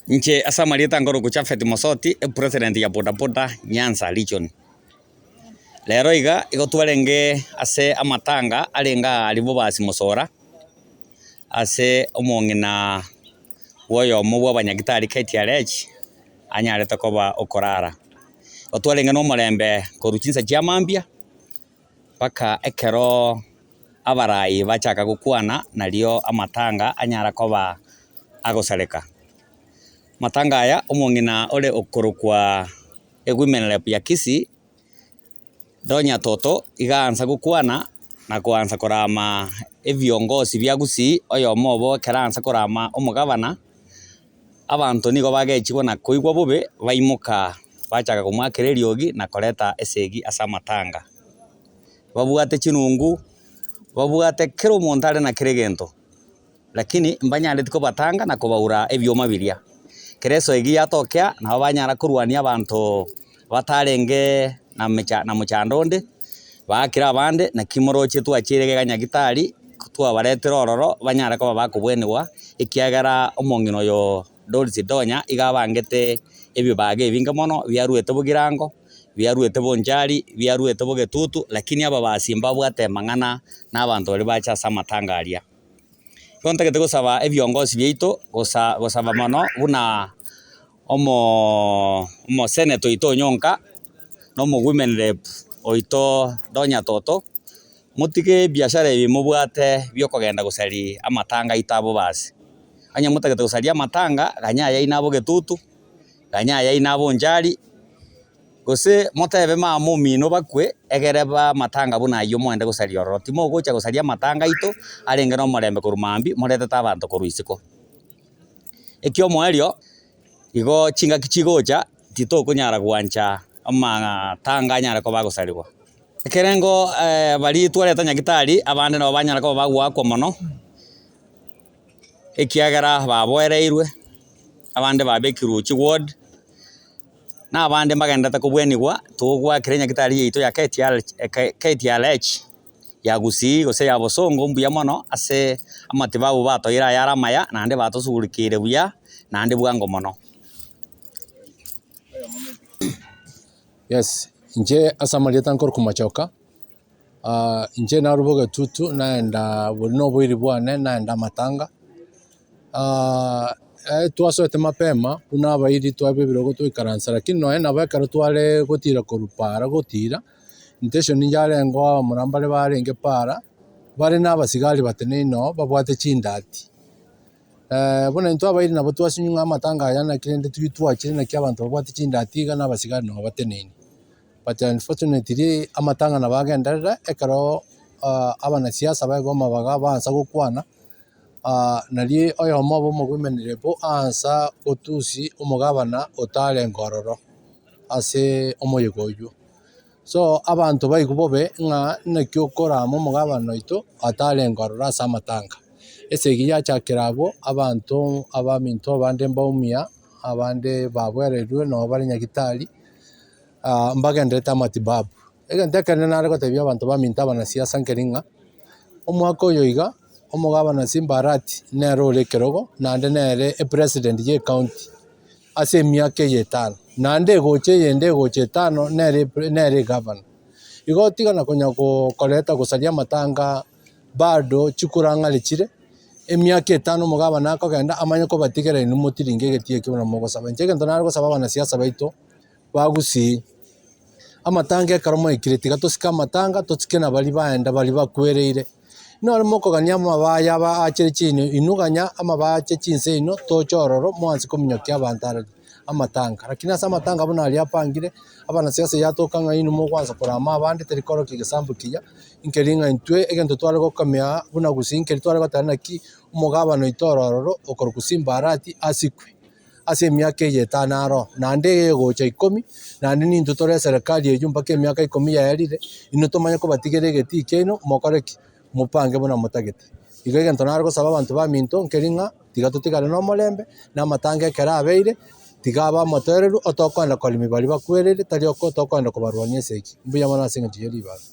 Inche ase amarieta nkorokwa Japhet Mosoti, epresident ya bodaboda Nyanza region. Rero iga, igo twarenge ase amatanga arenge aa aria Bobasi Mosora, ase omong'ina bwa oyomo bwa abanyagitari KTRH, anyarete koba okorara. Igo twarenge na omorembe korwa chinsa chia mambia, mpaka ekero abarai bachaka gokwana nario amatanga anyara koba agosareka. Amatanga aya omong'ina ore okorokwa ewomen rep ya Kisii, Donya Toto, iga aansa gokwana na koansa korama ebiongosi bia Gusii oyomo obo ekero aansa korama omogavana, abanto nigo bagechigwa na koigwa bobe baimoka bachaka komoakera eriogi na koreta esegi ase amatanga. Babwate chinungu, babwate kera omonto are na kera egento, lakini mbanyareti kobatanga na kobaura ebioma biria. Kera esegi yatokea nabo banyara korwania abanto batarenge na mecha na mochando onde, baakire abande naki moroche twachiire iga nyagitari, twabaretire ororo banyare koba bakobwenigwa, ekiagera omong'ina oyo Doris Donya iga abangete ebibaga ebinge mono biaruete bogirango, biaruete bonchari, biaruete bogetutu, lakini ababasi mbabwate amang'ana na abanto baria bacha ase amatanga aria. Igo ntagete gosaba ebiongosi biaito, gosa gosaba mono buna omooo omoseneta oito Onyonka, na omowomen rep oito Donya Toto, motige ebiashara ebi mobwate bia okogenda gosaria amatanga aito abwo basi. Onye motagete gosaria amatanga, ganya ayaino abe ogetutu, ganya ayaino abe onchari, gose motebe mama omino bakwe, egere ba amatanga buna aywo moende gosaria ororo. Timogocha gosaria amatanga aito, arenge na omorembe korwa mambia, moretete abanto korwa isiko. Ekiomoerio, igo chingaki chigocha, titokonyara gwancha amatanga anyare koba agosarigwa. Ekerengo baria twareta nyagitari, abande nabo banyara koba bagoakwa mono, ekiagera baboereirwe, abande babekirwe chiward, na abande mbagenderete kobwenigwa, togwakera enyagitari yaito ya KTR KTRH ya Gusii gose ya Bosongo mbuya mono ase amatibabu batoire ayare amaya, naende batosugurikeire buya, naende bwango mono. Yes, inche ase amarieta nkorokwa Machoka, inche narwa Bogetutu naenda boria na oboiri bwane naenda amatanga, twasoete mapema buna abairi twaebwa ebirogo twaikaransa lakini nonye nabo ekero tware gotira korwa paara gotira, intention yarenge oo abamura mbare barenge paara, bare na abasigari bateneine oo babwate chindati. Buna intwe abairi nabo twasinywa ng'a amatanga aya naki rende tibwi twachire naki abanto babwate chindati iga na abasigari nabo bateneine. But unfortunately amatanga nabo agenderere ekero abanasiasa baegwa amabaga baansa gokwana, nario oyomo obo omogomenere bo aansa gotusi omogabana otarenge ororo ase omoyega oywo. So abanto baigwe bobe ng'a naki okorama omogabana oito atarenge ororo ase amatanga. Esegi yachakera abwo, abanto abaminto abande mbaumia, abande babwererwe nabo bare nyagitari, mbagenderete amatibabu. Egento ekenene nare gotebia abanto baminto abanasiasa nkeri ng'a, omwaka oyo iga, omogabana Simba Arati nere ore ekerogo, naende nere epresident ya ecounty. ase emiaka eye etano, naende egocha eyende egocha etano nere nere egavana. Igo tiga na konya koreta gosaria amatanga bado chikura ng'are chire, emiaka etano omogabana akogenda amanye kobatigera inwe motiringe egetii ekio buna mogosaba. Inche egento nare gosaba abanasiasa baito, ba Gusii, amatanga ekero mwaikire tiga tosike amatanga tosike na baria baenda baria bakwereire. Nore mokogania amabaya aba achere chiinwe, inwe ganya amabaya ache chinse inwe, toche ororo mwanse kominyokia abanto arari amatanga. Lakini ase amatanga buna aria apangire, abanasiasa yatoka ng'a inwe mogwansa korama abande teri korokia egesambo kiya, nkeri ng'a intwe egento tware gokomea buna gusii nkeri tware goteba naki omogabana oito ore ororo okorokwa Simba Arati asikwe. ase emiaka eye etano aro, naende eye egocha ikomi, naende nintwe tore eserekari eywo mpaka emiaka ikomi yaerire, inwe tomanye kobatigera egetii kiaino mokore ki? Mopange buna motagete. Igo egento nare gosaba abanto baminto nkeri ng'a tiga totigane na omorembe, na amatanga ekero abeire, tiga abe omotoereru otokoenda koremia baria bakwereire, tari oko tokoenda kobarwania esegi. Mbuya mono ase eng'encho ye ribaga.